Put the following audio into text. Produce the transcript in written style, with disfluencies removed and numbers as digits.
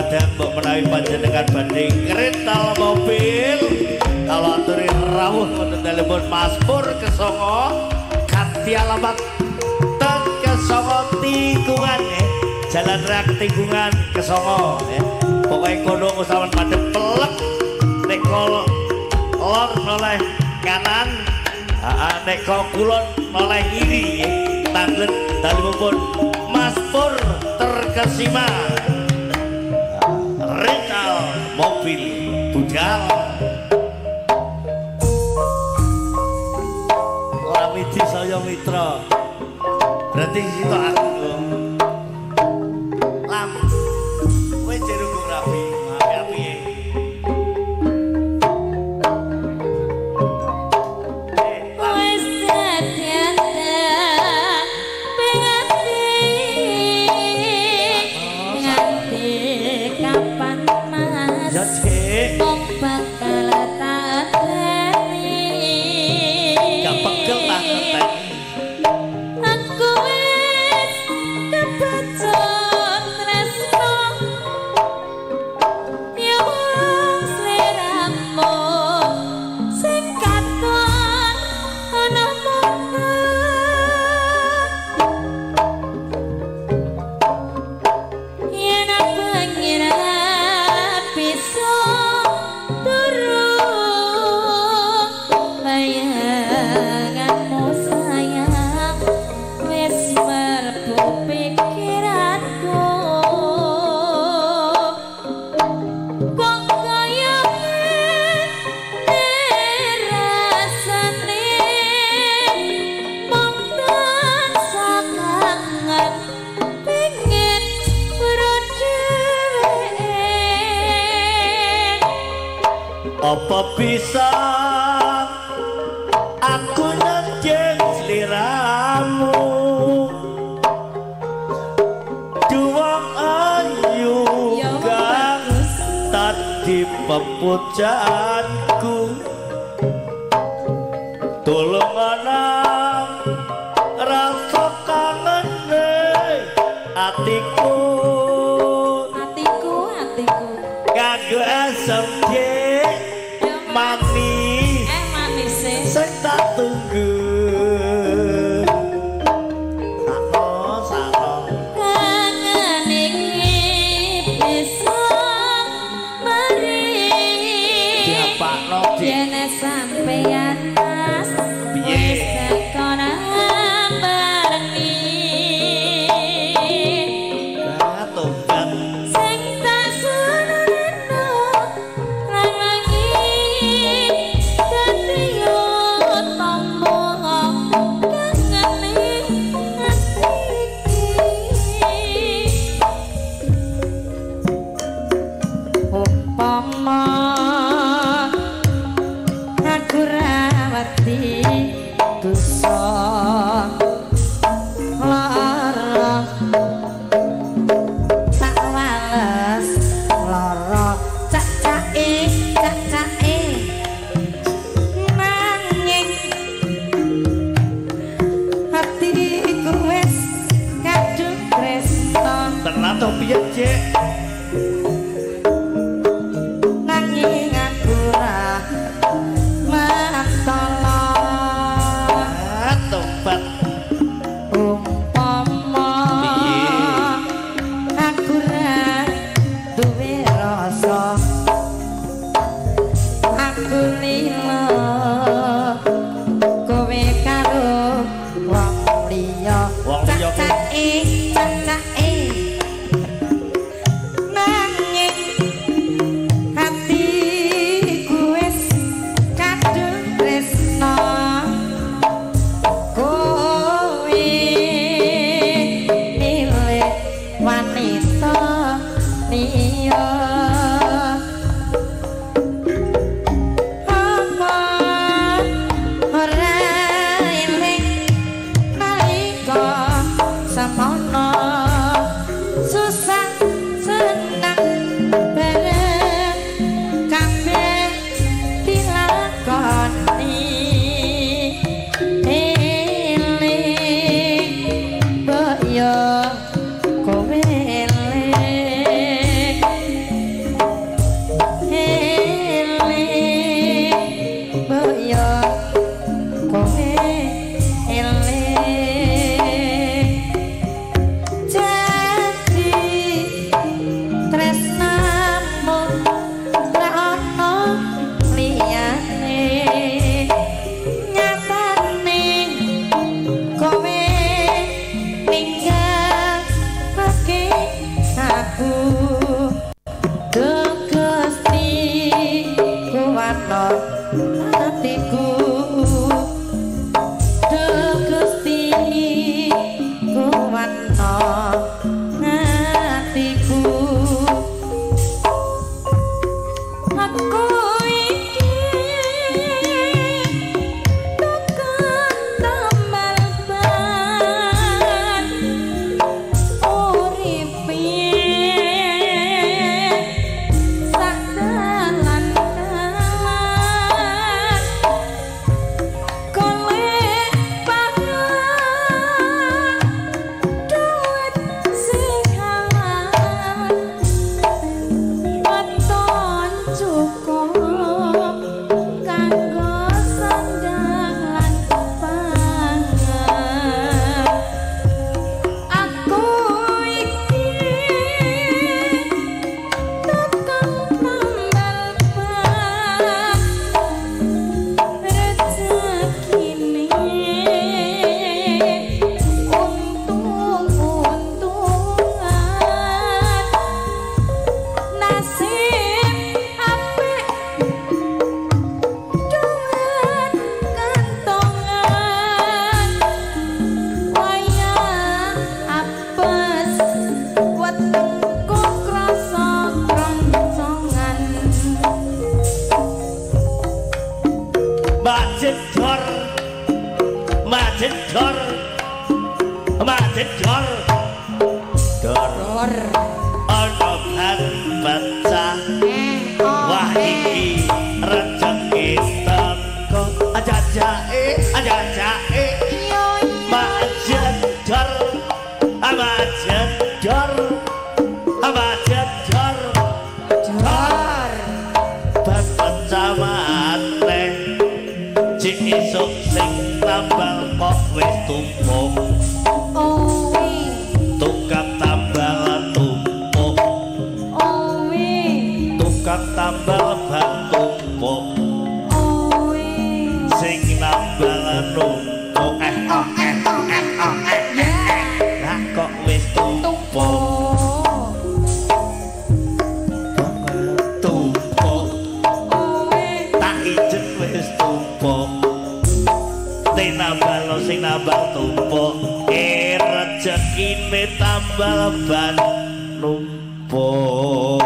Kadang mbok menawi panjenengan badhe rental mobil kalau aturi rawuh wonten telepon Mas Pur Kesongo kanthi alamat Ten Kesongo Tikungan Jalan Raya Tikungan Kesongo pokoke kono sampean madhep pelek nek lor noleh kanan nek kulon noleh kiri tanglet dalemipun Mas Pur terkesima rental mobil budal Lamidi saya mitra berarti situ aku lam kowe jero gong rapi api-api wis nganti kapan Mas ya Cik wong bakal tak teni gak pegel tak ngerteni aku wis kebacut tresno ya wong sliramu sing katon ana mono yen pengen bisa turu bayanganmu sayang wis mlebu pikiranku kok kaya ngene rasane mung tansah kangen pengen weruh dheweke. Apa bisa aku nyenjeng sliramu duwang ayu Ya kang bagus. tadi pepujaanku tulung ana rasa kangene atiku Atiku, atiku. kanggo asem Ya Mas. manis Manis e. sing tak tunggu sakno sakno Kangen iki bisa mari. Diapakno Dik Yen sampeyan Mas Piye? wis teko barengi. Lah tobat Sing tak senengno lanangi dadi utama kangene ati iki. Upama aku rawati dosa lara tak wales lara cacake cacake nanging hatiku wis kadung tresno tenan to piye Cik nanging aku ra mantala. Ah tobat Umpama Piye? aku ra duwe rasa aku lila kowe karo wong liya Wong liya ki. cacake cacake nanging hatiku wis kadung tresno kowe milih wanita liya apa ora eling nalika semono susah senang bareng kabeh dilakoni eling mbok yo kowe eling dor. Majen dor. Dor. Dor. Ana ban pecah. Wah iki rejeki teko ajajake ajajake. Majen dor. Majen dor. Majen dor. Dor. Ban pecah maneh. Cik isuk sing tambal kok wis tumpuk. Tukang tambal tumpuk. Tukang tambal ban tumpuk. Sing nambal numpuk. Lah kok wis tumpuk. Tumpuk. Tak ijen wis tumpuk. Sing nambal sing nambal tumpuk. Rezekine tambal ban numpuk.